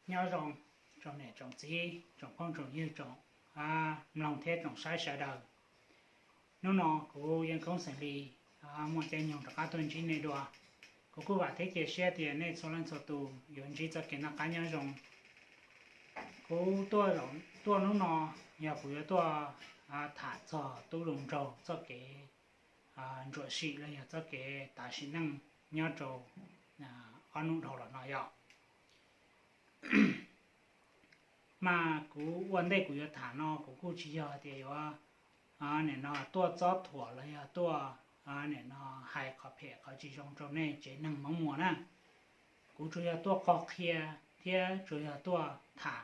Nyob zoo tsoom niam tsoom txiv, tsoom phooj tsoom ywg, tsoom mloog thiab tsoom saib sawv daws. Hnub no kuv Yeej Koob xeem Lis muaj caij nyoog rov qab tuaj ntsib nej dua. Kuv kuj vam thiab cia siab tias nej txhua leej txhua tus yuav ntsib txoj kev noj qab nyob zoo. Kuv tuaj hnub no yog kuv yuav tuaj tham txog tub zoo nraug txoj kev ntsuam sim los yog txoj kev tav sim neej nyob rau ob hnub dhau los no yog. Mas kuv ua ntej kuv yuav tham no kuv kuj tsis yog tias yuav nim no tuaj txob thuam los yog tuaj nim no hais qhov phem qhov tsis zoo rau nej tsev neeg Hmoob Muas na. Kuv tsuas yog tuaj qhov qhia thiab tsuas yog tuaj tham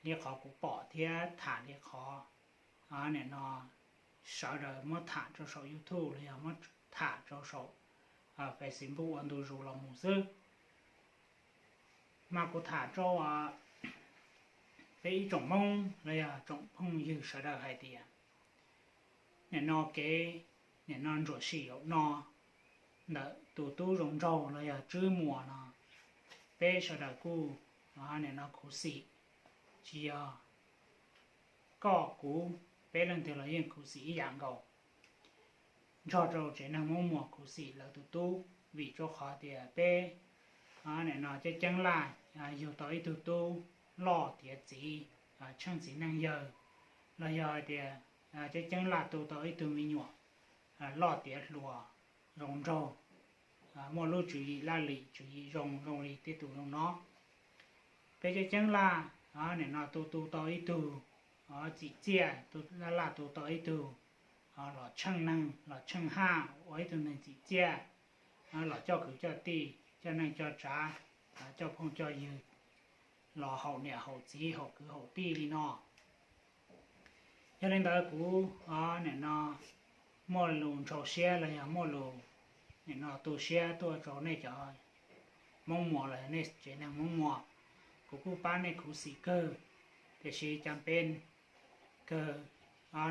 li qhov kuv pom thiab tham li qhov nim no sawv daws muab tham rau saum YouTube los yog muab tham rau saum Facebook ua ntu zus los mus xwb. Mas kuv tham rau peb ib tsoom Hmoob los yog tsoom phooj ywg sawv daws hais tias nim no kev nim no ntsuam sim zaum no ntawm tus tub zoo nraug los yog Tswb Muas no, peb sawv daws kuj nim no khuv xim, tsis yog koj kuv, peb leej twg los yeej khuv xim ib yam nkaus. Nrog rau tsev neeg Hmoob Muas khuv xim lawv tus tub vim rau qhov tias peb nim no ceeb ceeb laj yug tau ib tug tub loj tiav txiv, tsheej txiv neej yawg, los yog hais tias ceeb ceeb laj tu tau ib tug me nyuam loj tiav hluas, zoo nraug, muaj lub tswv yim laj lim tswv yim zoo zoo li tej tus zoo no. Peb ceeb ceeb laj nim no tu tu tau ib tug txim txiaj, tu laj laj tu tau ib tug los tsheej neeg los tsheej haj ua ib tug neeg txim txiaj, los coj kwv coj tij coj neej coj tsav, coj phooj coj ywg, los haum niam haum txiv haum kwv haum tij li no. Yog li ntawd kuv nim no muaj lus ntshau siab los yog muaj lus nim no tu siab tuaj rau nej cov Hmoob Muas los yog nej tsev neeg Hmoob Muas. Kuv kuj pab nej khuv xim kawg, tiam sis cas peb kawg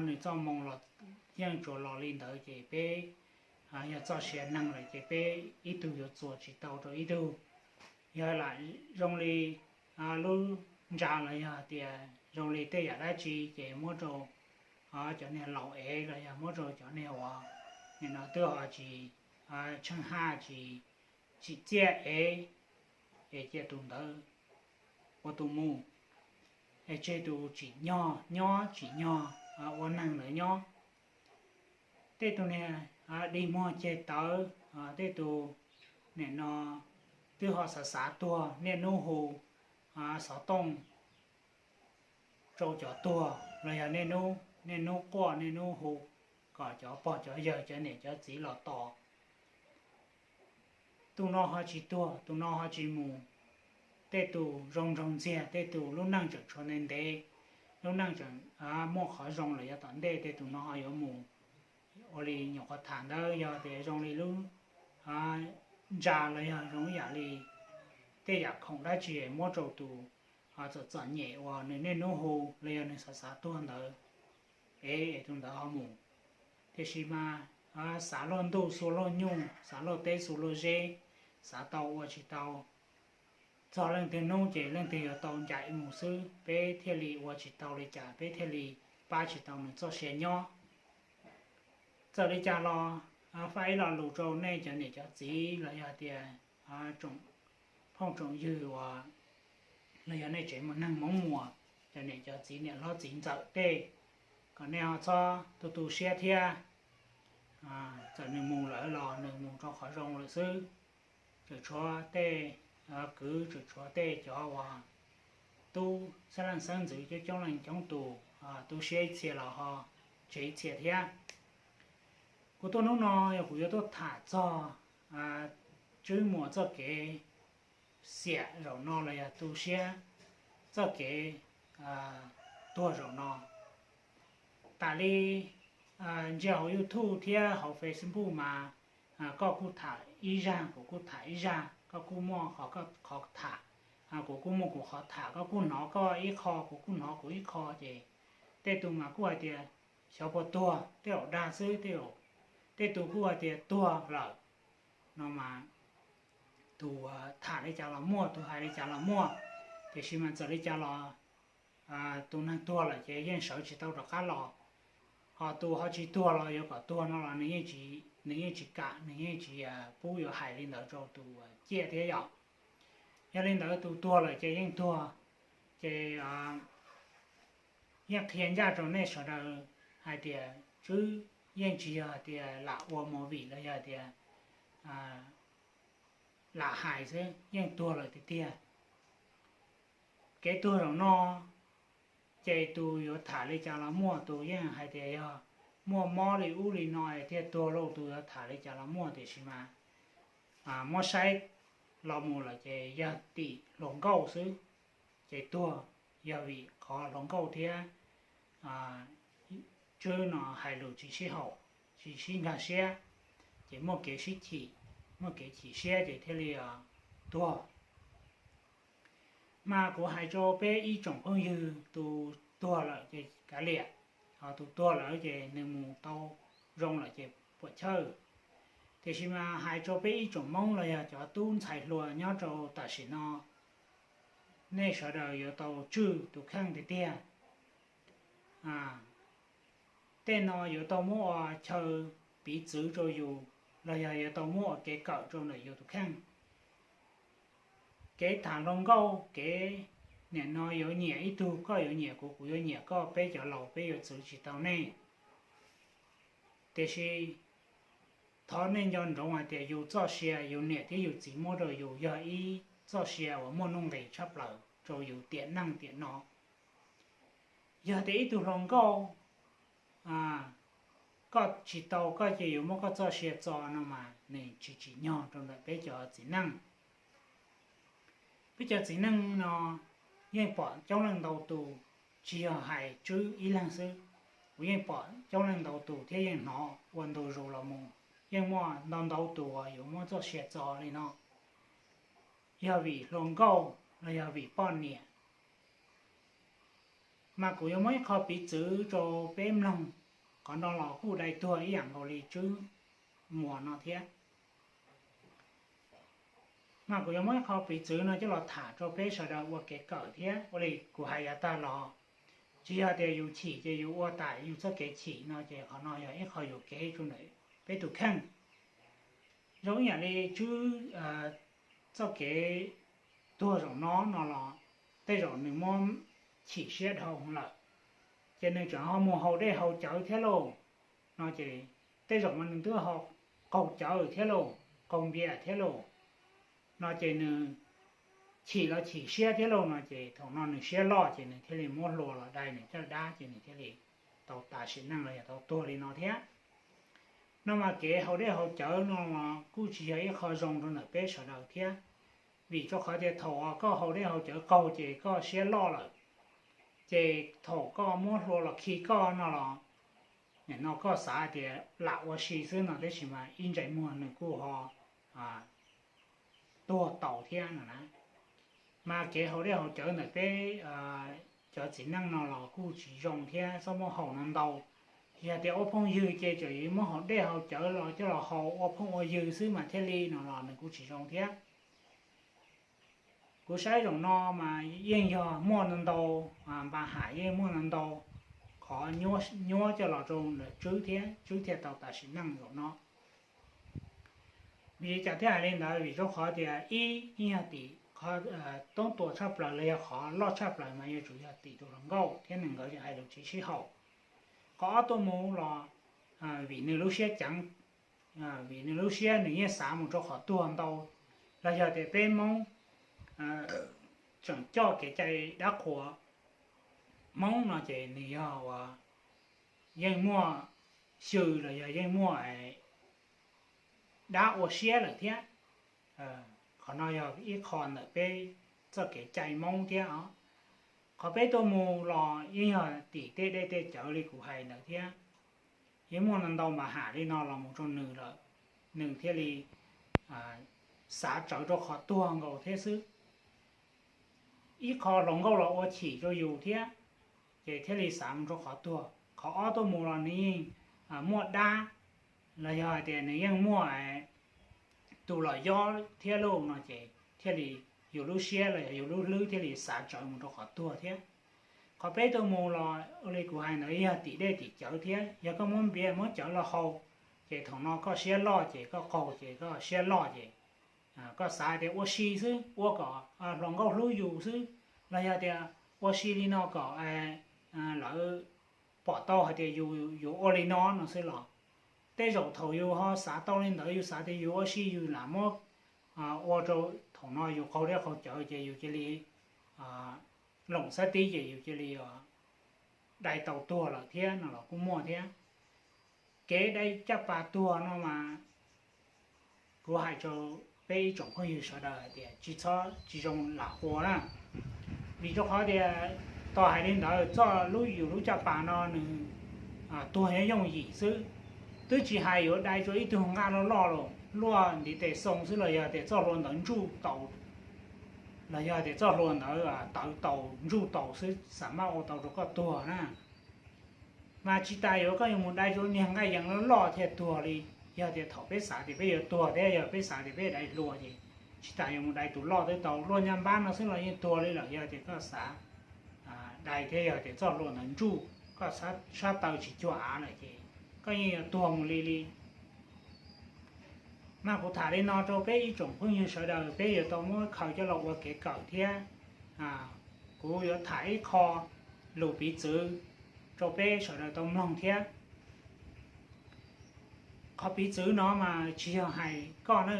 nws txoj moo los yeej tsuas los li ntawd ces peb yog txoj sia neeg lawm ces peb ib tug yuav txuas tsis tau rau ib tug. Yog lam zoo li lub ntsa los yog tias zoo li tej yam dab tsi ces muab rau cov niag laus ev los yog muab rau cov niag uas nim no twb ho tsis tsheej haj tsis tsim txiaj ev, es cia tus ntawd ua tus mus, es tseg tus tsim nyog nyob tsim nyog ua neeg ntawd nyob. Tej tus niag dig muag ceg tawv, tej tus nim no twb ho xav xav tuag niaj hnub hu xov tooj rau cov tuag los yog niaj hnub niaj hnub quaj niaj hnub hu kom cov pog cov yawg cov niam cov txiv los tos. Tus no ho tsis tuag, tus no ho tsis mus. Tej tus zoo nraug ntxiag, tej tus lub neej tseem tshuav ntev ntev, lub neej tseem muaj qhov zoo lawm yav tom ntej, tej tus no ho yuav mus. Ua li nyuam qhuav tham ntawd yog tias zoo li lub ntsa los yog zoo ib yam li tej yam khoom dab tsi muab rau tus txom txom nyem uas nws niaj hnub hu los yog nws xav xav tuag ntawd, es tus ntawd ho mus. Tiam sis mas xav luag ntuj xua luag nyuj, xav luag teb xua luag zeb, xav tau ua tsis tau, txog leej twg hnub ces leej twg yuav tau ncaim mus xwb, peb thiaj li ua tsis tau li cas, peb thiaj li pab tsis tau nws txoj sia nyob. Txawm li cas los faib ib lo lus rau nej cov niam cov txiv los yog tias tsoom phooj tsoom ywg uas los yog nej tsev neeg Hmoob Muas, cov niam cov txiv niam hlob txiv ntxawm tej, kom nej ho txhob tu tu siab thiab. Txawm nws mus lawm los nws mus rau qhov zoo lawm xwb. Tseem tshuav tej kwv, tseem tshuav tej cov uas tub xeeb leej xeeb ntxwv coob coob leej coob tus tu siab ib txhia los ho tseg ib txhia thiab. Kuv tuaj hnub no yog kuv yuav tuaj tham txog Tswb Muas txoj kev xiam zaum no los yog tu siab txoj kev tuag zaum no. Tas li ntsia hauv YouTube thiab hauv Facebook mas koj kuj tham ib zaj, kuv kuj tham ib zaj, koj kuj muaj qhov koj qhov tham, kuv kuj muaj kuv qhov tham, koj kuj hnov koj ib qho, kuv kuj hnov kuv ib qho, ces tej tus mas kuj hais tias xyov puas tuag, tej zaum dag xwb, tej zaum, tej tus kuj hais tias tuag lawm. No mas tus tham li cas los muaj, tus hais li cas los muaj. Tiam sis mas txawm li cas los tus neeg tuag lawm ces yeej sawv tsis tau rov qab los, ho tus ho tsis tuag los yuav kom tuag no los nws yeej tsis kam, nws yeej tsis pub yuav hais li ntawd rau tus ciaj thiab yom. Yog li ntawd tus tuag lawm ces yeej tuag, ces yeej qhia ncaj rau nej sawv daws hais tias Tswb yeej tsis yog hais tias lam ua movie los yog tias lam hais xwb, yeej tuag lawm tiag tiag. Kev tuag zaum no ces tus yuav tham li cas los muaj, tus yeej hais tias yog muaj mob li ub li no thiaj tuag lauj, tus yuav tham li cas los muaj, tiam sis mas muab saib los mus lawm ces yog tim hluas nkauj xwb ces tuag, yog vim qhov hluas nkauj thiab Tswb no hais lus tsis sib haum, tsis sib nkag siab, ces muaj kev sib chim, muaj kev chim siab ces thiaj li tuag. Mas kuv hais rau peb ib tsoom phooj ywg, tus tuag lawm ces kav liam, ho tus tuag lawm ces nws mus tau zoo lawm ces puam chawj. Tiam sis mas hais rau peb ib tsoom Hmoob los yog cov tub ntxhais hluas nyob rau tam sim no, nej sawv daws yuav tau tswj tus kheej tiag tiag. Tej no yuav tau muab ua chaw piv txwv rau yus, los yog yuav tau muab ua kev kawm rau ntawm yus tus kheej. Kev tham hluas nkauj, kev nim no yuav nyiam ib tug, koj yuav nyiam kuv, kuv yuav nyiam koj, peb cov laus peb yuav txwv tsis tau nej. Tiam sis thov nej nco ntsoov hais tias yus txoj sia yus niam thiab yus txiv muab rau yus yog ib txoj sia uas muaj nuj nqis tshaj plaws rau yus tiam neej tiam no. Yog tias ib tug hluas nkauj koj tsis tau, koj ces yuav muab koj txoj sia txo no mas nws tsis tsim nyog rau ntawm peb cov txiv neej. Peb cov txiv neej no yeej pom coob leej ntau tus, tsis yog hais Tswb ib leeg xwb, kuv yeej pom coob leej ntau tus thiab yeej hnov ua ntu zus los mus, yeej muaj ntau ntau tus uas yuav muab txoj sia txo li no, yog vim hluas nkauj los yog vim poj niam. Mas kuv yuav muab ib qho piv txwv rau peb mloog, qhov no los kuj dai tuag ib yam nkaus li Tswb Muas no thiab. Mas kuv yuav muab ib qho piv txwv no coj los tham rau peb sawv daws ua kev kawm thiab. Ua li kuv hais yav tag los, tsis yog tias yus chim ces yus ua tam yus txoj kev chim no ces qhov no yog ib qho yuam kev rau ntawm peb tus kheej. Zoo ib yam li Tswb txoj kev tuag zaum no no los tej zaum nws muab chim siab dhau lawm, ces nws tseem ho mus haus dej haus cawv thiab lauj, no ces tej zaum mas nws twb ho qaug cawv thiab lauj, qaug npias thiab lauj, no ces nws chim los chim siab thiab lauj, no ces thaum no nws siab loj ces nws thiaj li muab hlua los dai nws caj dab ces nws thiaj li tau tas sim neej los yog tau tuag li no thiab. No mas kev haus dej haus cawv no kuj tsis yog ib qho zoo rau ntawm peb sawv daws thiab, vim rau qhov tias thaum koj haus dej haus cawv qaug ces koj siab loj lawm, ces thaum koj muab hlua los khi koj no los, nim no koj xav tias lam ua si xwb no tab sis mas ib ntsais muag nws kuj ho tuag tau thiab no na. Mas kev haus dej haus cawv ntawm peb cov txiv neej no los kuj tsis zoo thiab, txhob muab haus no ntau. Yog tias ua phooj ywg ces tseem yuav muab haus dej haus cawv los coj los haus ua phooj ua ywg xwb mas thiaj li no los nws kuj tsis zoo thiab. Kuv saib zaum no mas yeej yog muaj ntau ntau, npa ham yeej muaj ntau ntau qhov nyuab coj los rau ntawm Tswb thiab Tswb thiaj tau tas sim neej zaum no. Vim li cas thiaj hais li ntawd? Vim rau qhov tias ib, yeej yog tim qhov toob tua tshaj plaws los yog qhov loj tshaj plaws mas yuav tsum yog tim tus hluas nkauj thiab nws nkawd hais lus tsis sib haum. Qhov ob tuaj mus los vim nws lub siab ceev, vim nws lub siab nws yeej xav mus rau qhov tuag ntau, los yog tias peb Hmoob tseem coj kev cai dab qhuas Hmoob no ces nws yog uas yeej muaj xyw los yog yeej muaj dab ua siab lawm thiab. Qhov no yog ib qho ntawm peb txoj kev cai Hmoob thiab os. Qhov peb tuaj mus los yeej yog tim tej dej tej cawv li kuv hais ntawd thiab. Yeej muaj ntau ntau npa ham li no los mus rau nws lawm, nws thiaj li xav tsawv rau qhov tuag nkaus thiab xwb. Ib qho hluas nkauj los ua chim rau yus thiab, ces thiaj li xav mus rau qhov tuag. Qhov ob tuaj mus los nws yeej muaj dab, los yog hais tias nws yeej muaj tus los yob thiab lauj no ces thiaj li yus lub siab los yog yus lub hlwb thiaj li xav tsawv mus rau qhov tuag thiab. Qhov peb tuaj mus los ua li kuv hais ntawd yog tim dej tim cawv thiab, yog koj muab npias muab cawv los haus, ces thaum no koj siab loj ces koj qaug ces koj siab loj ces koj xav tias ua si xwb, ua kom hluas nkauj hlub yus xwb, los yog tias ua si li no kom lawv pom tau hais tias yus ua li no no xwb los, tej zaum thaum yus ho xav tau li ntawd, yus xav tias yus ua si yus lam muab ua rau thaum no yus qaug dej qaug cawv ces yus cia li loom xab tib ces yus cia li dai tau tuag lawm thiab no los kuj muaj thiab. Kev dai caj pas tuag no mas kuv hais rau peb ib tsoom phooj ywg sawv daws hais tias tsis txhob tsis zoo lam ua na, vim rau qhov tias tos hais li ntawd txoj lub yus lub caj pas no nws tuag nyob yooj yim xwb. Twb tsis hais yuav dai rau ib tug nqaj loj loj los luaj ntiv tes xoo xwb los yog tias txoj hlua ntawd ntsuj tau, los yog tias txoj hlua ntawd tawv tau ntsuj tau xwb xam maj ua tau rau koj tuag na. Mas tsis tas yuav koj yuav mus dai rau niag nqaij yees loj loj thiaj tuag li. Yog tias thaum peb xav tias peb yuav tuag thiab yog peb xav tias peb dai hlua ces tsis tas yuav mus dai tus loj twb tau, luaj nyab npab no xwb los yeej tuag li lawm. Yog tias koj xav dai thiab yog tias txoj hlua ntawd ntsuj, koj sab taw tsis cuag av lawm ces koj yeej yuav tuag mus li li. Mas kuv tham li no rau peb ib tsoom phooj ywg sawv daws, peb yuav tau muab khaws coj los ua kev kawm thiab. Kuv yuav tham ib qho lus piv txwv rau peb sawv daws tau mloog thiab. Qhov piv txwv no mas tsis yog hais koj na,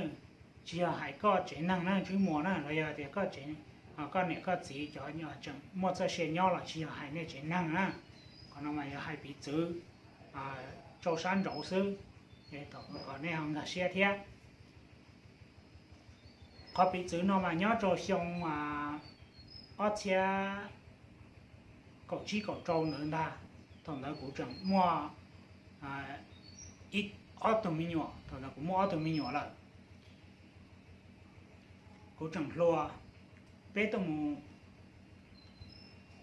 tsis yog hais koj tsev neeg na Tswb Muas na, los yog tias koj tsev, koj niam koj txiv cov tseem muaj txoj sia nyob los tsis yog hais nej tsev neeg na. Qhov no mas yog hais piv txwv rau sab nraud xwb, kom nej ho nkag siab thiab. Qhov piv txwv no mas nyob rau xyoo ob txhiab kaum tsib kaum rau ntawd ntag. Thaum ntawd kuv tseem muaj ib, ob tug me nyuam, thaum ntawd kuv muaj ob tug me nyuam lawm. Kuv tseem hluas, peb tuaj mus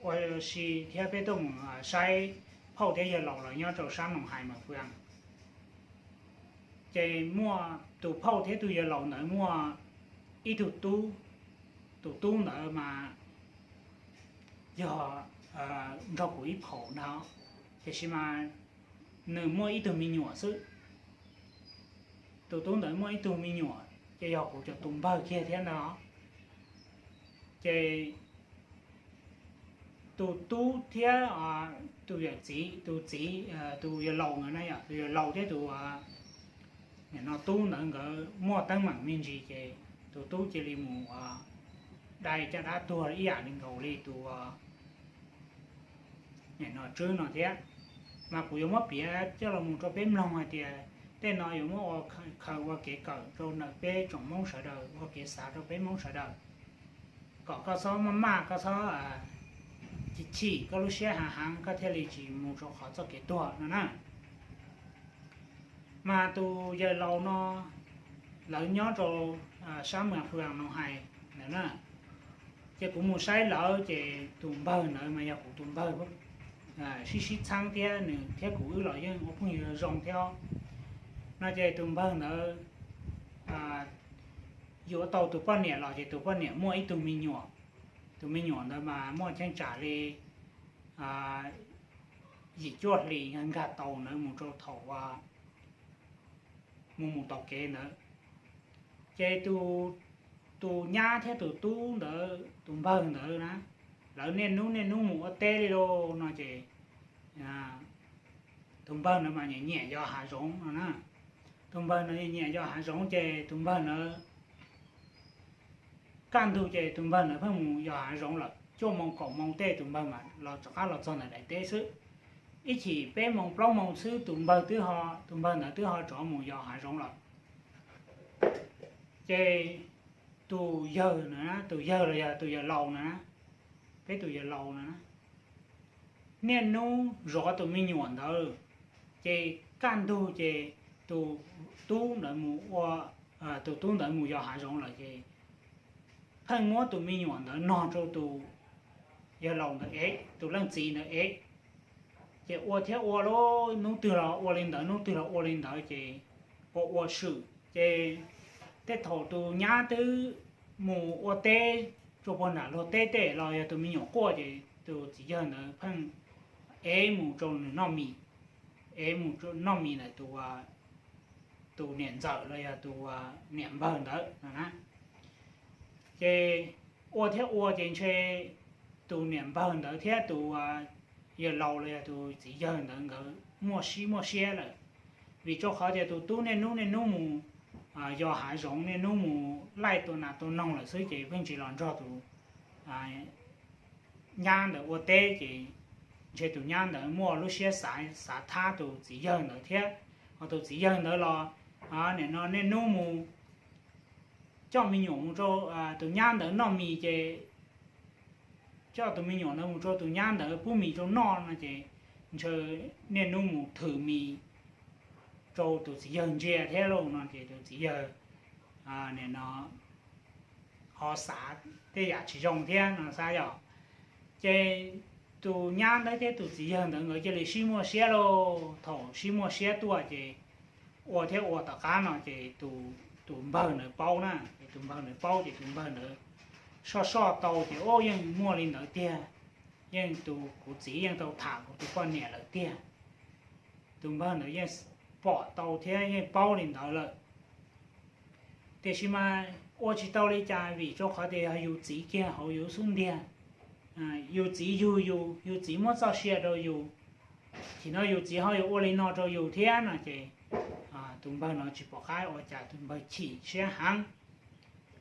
ua si thiab peb tuaj mus saib phauj thiab yawg laus lawv nyob rau sab Noos Hais Mas Fwj. Ces muaj tus phauj thiab tus yawg laus ntawd muaj ib tug tub, tus tub ntawd mas yog nrog kuv ib phaum ntag, tiam sis mas nws muaj ib tug me nyuam xwb. Tus tub ntawd muaj ib tug me nyuam ces yog kuv cov tus npawg kiag thiab ntag. Ces tus tub thiab tus yawm txiv, tus txiv, tus yawg laus ntawd na yom, tus yawg laus thiab tus nim no tub ntawd nkawd muaj teeb meem me ntsis ces tus tub cia li mus dai caj dab tuag ib yam li nkaus li tus nim no Tswb no thiab. Mas kuv yuav muab piav coj los mus rau peb mloog hais tias tej no yuav muab ua khaws ua kev kawm rau ntawm peb tsoom Hmoob sawv daws, ua kev xav rau peb Hmoob sawv daws, kom koj txhob maj maj, koj txhob chim chim, koj lub siab hav heev, koj thiaj li tsis mus rau qhov txoj kev tuag no na. Mas tus yawg laus no lawv nyob rau sab Mas Fwj Noos Hais ntawd na. Ces kuv mus saib lawv ces tus npawg ntawd mas yog kuv tus npawg sib sib txheeb thiab, nws thiab kuv wb los yeej ua phooj ywg zoo thiab. No ces tus npawg ntawd yuav tau tus poj niam los ces tus poj niam muaj ib tug me nyuam. Tus me nyuam ntawd mas muaj cheeb tsam li yim cuaj hlis nkag tau ntawd mus rau thaum mus mus taus kev ntawd. Ces tus nyab thiab tus tub ntawd, tus npawg ntawd na, lawv niaj hnub niaj hnub mus ua teb li lauj no ces tus npawg ntawd mas nyiam nyiam yos hav zoov no na. Tus npawg ntawd nyiam yos hav zoov ces tus npawg ntawd kaj ntug ces tus npawg ntawd pheej mus yos hav zoov lawm, cuaj moos kaum moos tej tus npawg mam los rov qab los txog ntawm daim teb xwb. Ib chim peb moos plaub moos xwb tus npawg twb ho, tus npawg ntawd twb ho rov mus yos hav zoov lawm. Ces tus yawg na, tus yawg los yog tus yawg laus na, peb tus yawg laus na, niaj hnub zov tus me nyuam ntawd, ces kaj ntug ces tus tub ntawd mus ua, tus tub ntawd mus yos hav zoov lawm ces pheej muab tus me nyuam ntawd nog rau tus yawg laus ntawd ev, tus leej txiv ntawd ev. Ces ua thiab ua lauj, hnub twg los ua li ntawd, hnub twg los ua li ntawd ces ua ua swm ces tej thaum tus nyab twb mus ua teb rau puag nram luag teb tej los yog tus me nyuam quaj ces tus txiv yawg ntawd pheej ev mus rau nws noj mis, ev mus noj mis ntawm tus niam ntxawm los yog tus niam npawg ntawd no na. Ces ua thiab ua ces ntshe tus niam npawg ntawd thiab tus yawg laus los yog tus txiv yawg ntawd nkawd muaj sib muaj siab lawm, vim rau qhov tias tus tub niaj hnub niaj hnub mus yos hav zoov, niaj hnub mus laij tua nas tua noog lawm xwb ces pheej tsis los nrog tus nyab ntawd ua teb ces ntshe tus nyab ntawd muaj lub siab xav thab tus txiv yawg ntawd thiab. Ho tus txiv yawg ntawd los nim no niaj hnub mus coj me nyuam mus rau tus nyab ntawd noj mis ces coj tus me nyuam ntawd mus rau tus nyab ntawd pub mis rau noj no ces ntshe niaj hnub mus thwm mis rau tus txiv yawg ntsia thiab lauj no ces tus txiv yawg nim no ho xav tej yam tsis zoo thiab no xav yom. Ces tus nyab ntawd thiab tus txiv yawg ntawd nkawd cia li sib muaj siab lauj. Thaum sib muaj siab tuaj ces ua thiab ua tom qab no ces tus npawg ntawd paub na, ces tus npawg ntawd paub ces tus npawg ntawd soj soj tau ces ub yeej muaj li ntawd tiag, yeej tus kuv txiv yeej tau tham kuv tus poj niam lawm tiag. Tus npawg ntawd yeej pom tau thiab yeej paub li ntawd lawm. Tiam sis mas ua tsis tau li cas vim rau qhov tias yog yus txiv kiag hauv yus xub ntiag, yus txiv yug yus, yus txiv muab txoj sia rau yus, ces no yus txiv ho yuav ua li no rau yus thiab no ces tus npawg no tsis pom qab ua cas, tus npawg chim siab heev.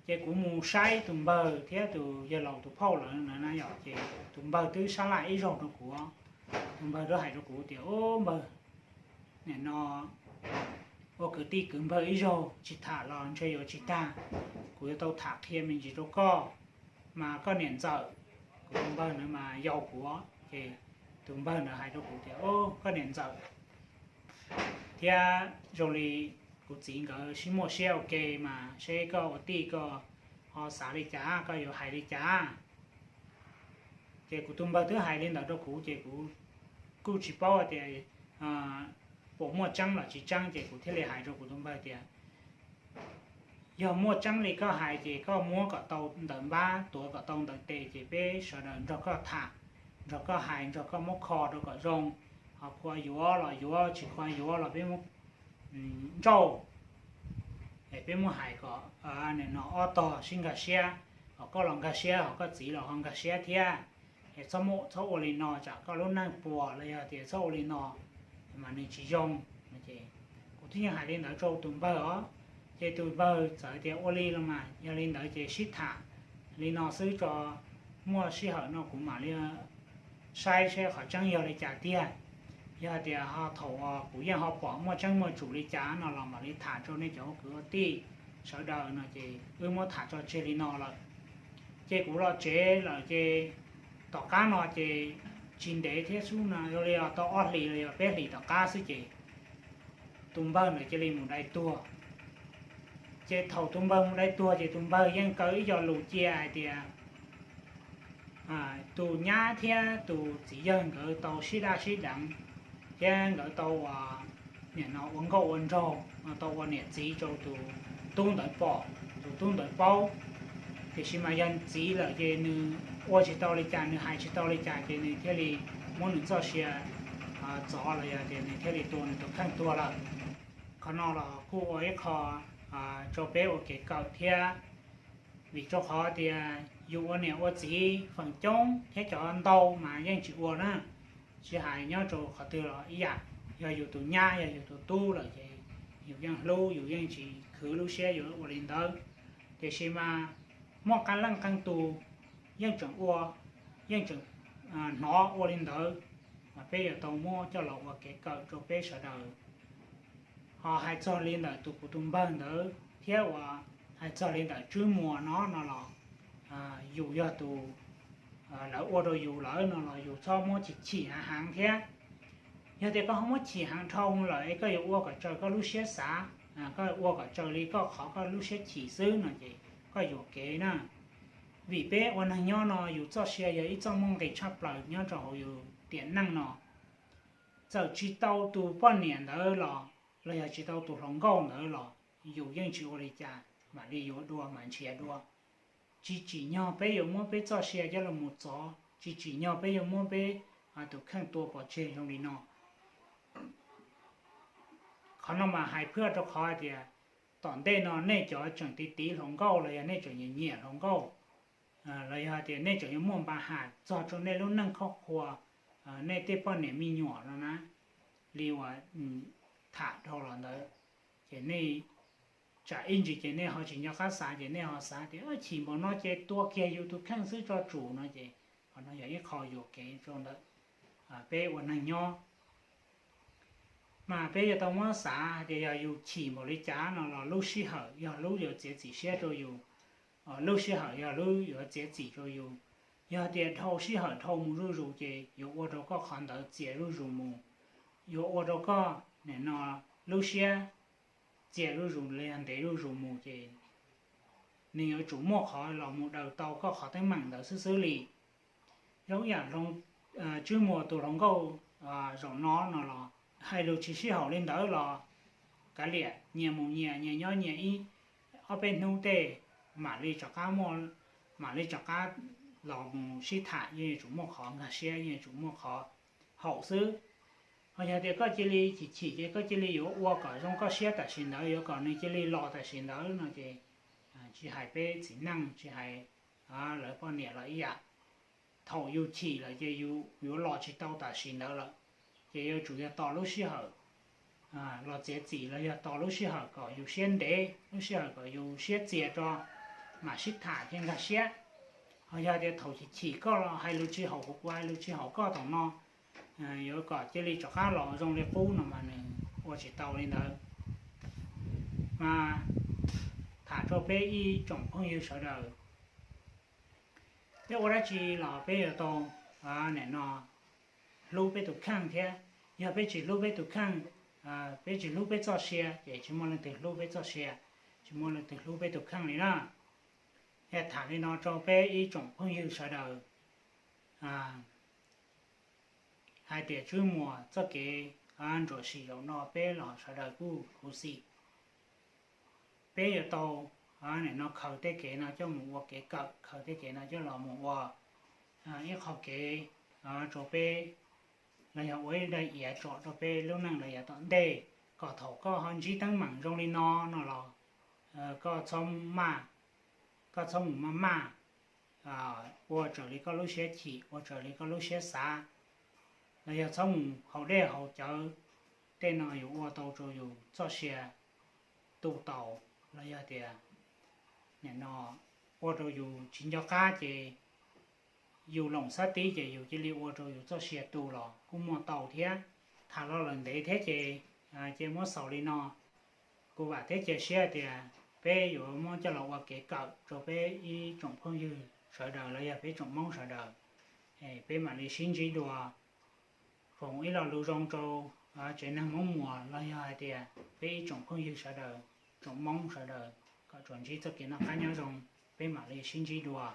Ces kuv mus saib tus npawg thiab tus yawg laus tus phauj lawm na yom, ces tus npawg twb sab laj ib zaug rau kuv. Tus npawg twb hais rau kuv tias, ub npawg, nim no ua kwv tij kwv npawg ib zaug tsis tham los ntshe yuav tsis tag, kuv yuav tau tham qhia me ntsis rau koj. Mas koj niam ntxawm, kuv tus npawg ntawd mas yau kuv, ces tus npawg ntawd hais rau kuv tias, ub koj niam ntxawm thiab zoo li kuv txiv nkawd sib muaj siab ua ke mas seb koj ua tij koj ho xav li cas, koj yuav hais li cas. Ces kuv tus npawg twb hais li ntawd rau kuv ces kuv kuj tsis paub tias puas muaj tseeb los tsis tseeb ces kuv thiaj li hais rau kuv tus npawg tias, yog muaj tseeb li koj hais ces koj muab kom tau ntawm npab, tuav kom tau ntawm tes ces peb sawv daws nrog koj tham, nrog koj hais, nrog koj muab kho rau kom zoo. Ho khuas yuav los yuav, tsis khuas yuav los peb muab ntsauj, es peb muab hais kom nim no ob tog sib nkag siab, ho koj los nkag siab, ho koj txiv los ho nkag siab thiab. Es txhob muaj txhob ua li no tsam koj lub neej puas los yog tias txhob ua li no mas nws tsis zoo. Kuv twb yeej hais li ntawd rau tus npawg os. Ces tus npawg txawm tias ua li los mas yog li ntawd ces sib tham li no xwb tso, muaj sij hawm no kuv mam li saib seb qhov tseeb yog li cas tiag. Yog tias ho thaum uas kuv yeej ho pom muaj tseeb muaj tsum li cas no los mam li tham rau nej cov ua kwv ua tij sawv daws no ces wb muab tham tso tseg li no lawm. Ces kuv los tsev lawm ces tom qab no ces tsis ntev thiab xwb no, zoo li tau ob hlis los yog peb hlis tom qab xwb ces tus npawg ntawd cia li mus dai tuag. Ces thaum tus npawg mus dai tuag ces tus npawg yeej kaw ib co lus cia hais tias tus nyab thiab tus txiv yawg nkawd tau sib daj sib deev, thiab nkawd tau ua, nim no ua nkauj ua nraug, tau ua niam txiv rau tus tub ntawd pom, tus tub ntawd paub. Tiam sis mas yog txiv lawm ces nws ua tsis tau li cas, nws hais tsis tau li cas ces nws thiaj li muab nws txoj sia txov los yog tias nws thiaj li tua nws tus kheej tuag lawm. Qhov no los kuj ua ib qho rau peb ua kev kawm thiab, vim rau qhov tias yus ua niam ua txiv feem coob thiab cov ntau mas yeej tsis ua na. Tsis hais nyob rau qhov twg los ib yam, yog yus tus nyab yog yus tus tub lawm ces yus yeej hlub, yus yeej tsis khwv lub siab yus ua li ntawd. Tiam sis mas muaj qee leej qee tus yeej tseem ua, yeej tseem hnov ua li ntawd, mas peb yuav tau muab coj los ua kev kawm rau peb sawv daws. Ho hais txog li ntawm tus kuv tus npawg ntawd thiab uas hais txog li ntawm Tswb Muas no no los yus yog tus, lawv ua rau yus lawm no los yus txhob muab chim chim heev heev thiab. Yog tias koj ho muab chim heev dhau lawm es koj yuav ua kom tsaws koj lub siab xav, koj ua kom tsaws li koj qhov koj lub siab chim xwb no ces koj yuam kev na. Vim peb ua neeg nyob no yus txoj sia yog ib txoj muaj nqis tshaj plaws nyob rau hauv yus tiam neej no. Txawm tsis tau tus poj niam ntawd los, los yog tsis tau tus hluas nkauj ntawd los yus yeej tsis ua li cas, mam li yuav dua mam nrhiav dua. tsis tsim nyog peb yuav muab peb txoj sia coj los mus txov, tsis tsim nyog peb yuav muab peb tus kheej tua pov tseg zoo li no. Qhov no mas hais phwj rau qhov hais tias tom ntej no nej cov tseem tiv tiv hluas nkauj los yog nej tseem nyiam nyiam hluas nkauj, los yog hais tias nej tseem yuav muaj npa ham txog rau nej lub neej khoj khua, nej tej poj niam me nyuam no na, li uas tham dhau los ntawd, ces nej tsam ib ntsis ces nej ho tsis nco qab xav ces nej ho xav tias chim npaum no ces tua kiag yus tus kheej xwb tso tsum no ces qhov no yog ib qho yuam kev rau ntawm peb ua neeg nyob. Mas peb yuav tau muab xav hais tias yog yus chim npaum li cas no los lub sij hawm yog lub yuav txiav txim siab rau yus, lub sij hawm yog lub yuav txiav txim rau yus. Yog tias dhau sij hawm dhau mus zuj zus ces yuav ua rau koj qhov ntawd txias zuj zus mus, yuav ua rau koj nim no lub siab txias zuj zus los yog ntev zuj zus mus ces nws yuav tsum muaj qhov los mus daws tau koj qhov teeb meem ntawd xwb xwb li. Zoo yam Tswb Muas tus hluas nkauj zaum no no los hais lus tsis sib haum li ntawd los kav liam, nyias mus nyias, nyias nyob nyias ib, ob peb hnub tej mam li rov qab muaj, mam li rov qab los mus sib tham, yeej yuav tsum muaj qhov nkag siab, yeej yuav tsum muaj qhov haum xwb. Ho yog tias koj cia li chim chim ces koj cia li yuav ua kom zoo koj siab tam sim ntawd, yuav kom nws cia li los tam sim ntawd no ces tsis hais peb txiv neej, tsis hais lawv poj niam los ib yam. Thaum yus chim lawm ces yus yuav los tsis tau tam sim ntawd lawm, ces yuav tsum yog tos lub sij hawm los txiav txim los yog tos lub sij hawm kom yus siab ntev, lub sij hawm kom yus siab txias tso mam sib tham thiaj nkag siab. Ho yog tias thaum chim chim koj los hais lus tsis haum kuv, kuv hais lus tsis haum koj thaum no, yuav kom cia li rov qab los zoo li qub no mas nws ua tsis tau li ntawd. Mas tham rau peb ib tsoom phooj ywg sawv daws, peb ua dab tsi los peb yuav tau nim no hlub peb tus kheej thiab. Yog peb tsis hlub peb tus kheej, peb tsis hlub peb txoj sia ces tsis muaj leej twg hlub peb txoj sia, tsis muaj leej twg hlub peb tus kheej li na. Es tham li no rau peb ib tsoom phooj ywg sawv daws hais tias Tswb Muas txoj kev ntsuam sim zaum no peb los sawv daws kuj khuv xim. Peb yuav tau nim no khaws tej kev no coj mus ua kev kawm, khaws tej kev no coj los mus ua ib qho kev rau peb, los yog ua ib daim iav tsom rau peb lub neej los yav tom ntej, kom thaum koj ho ntsib teeb meem zoo li no no los koj txhob maj, koj txhob mus maj maj ua raws li koj lub siab chim, ua raws li koj lub siab xav, los yog txhob mus haus dej haus cawv. Tej no yus ua tau rau yus txoj sia tu tau, los yog tias nim no ua rau yus tsis nco qab ces yus loom xab tib ces yus cia li ua rau yus txoj sia tu los kuj muaj tau thiab. Tham los lawm ntev thiab ces cia muab xaus li no. Kuv vam thiab cia siab tias peb yuav muab coj los ua kev kawm rau peb ib tsoom phooj ywg sawv daws los yog peb tsoom Hmoob sawv daws. Peb mam li sib ntsib dua, foom ib lo lus zoo rau tsev neeg Hmoob Muas los yog hais tias peb ib tsoom phooj ywg sawv daws, tsoom Hmoob sawv daws kom tsuas ntsib txoj kev noj qab nyob zoo. Peb mam li sib ntsib dua.